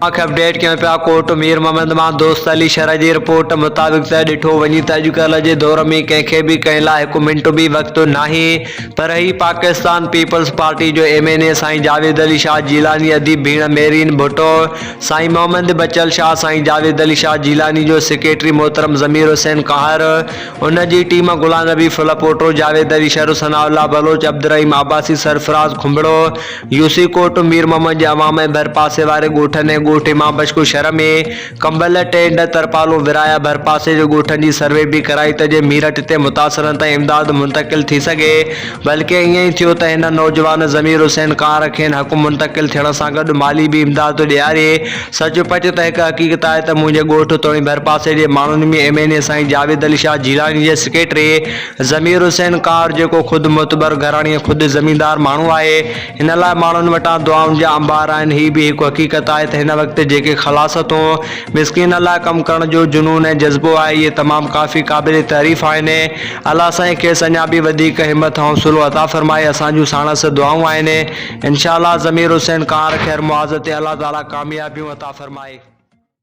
اوهان کي اپڊيٽ ڪيون پيا ڪوٽ مير محمد مان دوست علي شر جي رپورٽ مطابق ته ڏٺو وڃي ته اڄڪلهه جي دور ۾ ڪنهن کي به ڪنهن لاء هڪ منٽ به وقت ناهي پر هي پاڪستان پيپلز پارٽي جو ايم اين اي سائين جاويد علي شاهه جيلاني اديب ڀيڻ ميرين ڀٽو سائين محمد بچل شاهه سائين جاويد علي شاهه جيلاني جو سيڪريٽري محترم ضمير حسين قاهر ان جي ٽيم غلام نبي ڦلپوٽو جاويد علي شر ثناء الله بلوچ عبدالرحيم عباسي سرفراز کنڀڙو يوسي ڪوٽ مير محمد جي عوام ۽ ڀرپاسي واري ڳوٺن ۽ ڳوٺ امام بشڪو شھر ۾ ڪمبل، ٽينڊ، ترپالون ورهايا، ڀرپاسي جي ڳوٺن جي سروي به ڪرائي ته جي ميرٺ تي متاثرن تائين امداد منتقل ٿي سگهي بلڪه ائين ئي ٿيو ته هن نوجوان ضمير حسين ڪانهر کين حق منتقل ٿيڻ سان گڏ مالي به امداد ڏياري سچ پچ ته هڪ حقيقت آهي ته منهنجي ڳوٺ توڻي ڀرپاسي جي ماڻهن ۾ ايم اين اي سائين جاويد علي شاهه جيلاني جي سيڪريٽري ضمير حسين ڪانهر جيڪو خود معتبر گهراڻي ۽ خود زميندار ماڻهو آهي، هن لاء ماڻهن وٽان دعائن جا انبار آهن. هي به هڪ حقيقت آهي ته هن وقت جيڪي خلاصتون مسڪينن لاء ڪم ڪرڻ جو جنون ۽ جذبو آهي، اهي تمام ڪافي قابل تعريف آهن. الله سائين کيس اڃا به وڌيڪ همٿ حوصلو عطا فرمائي. اسان جون ساڻس دعائون آهن. انشاء الله ضمير حسين ڪانهر خير معاذ تي الله تعالي ڪاميابيون عطا فرمائي.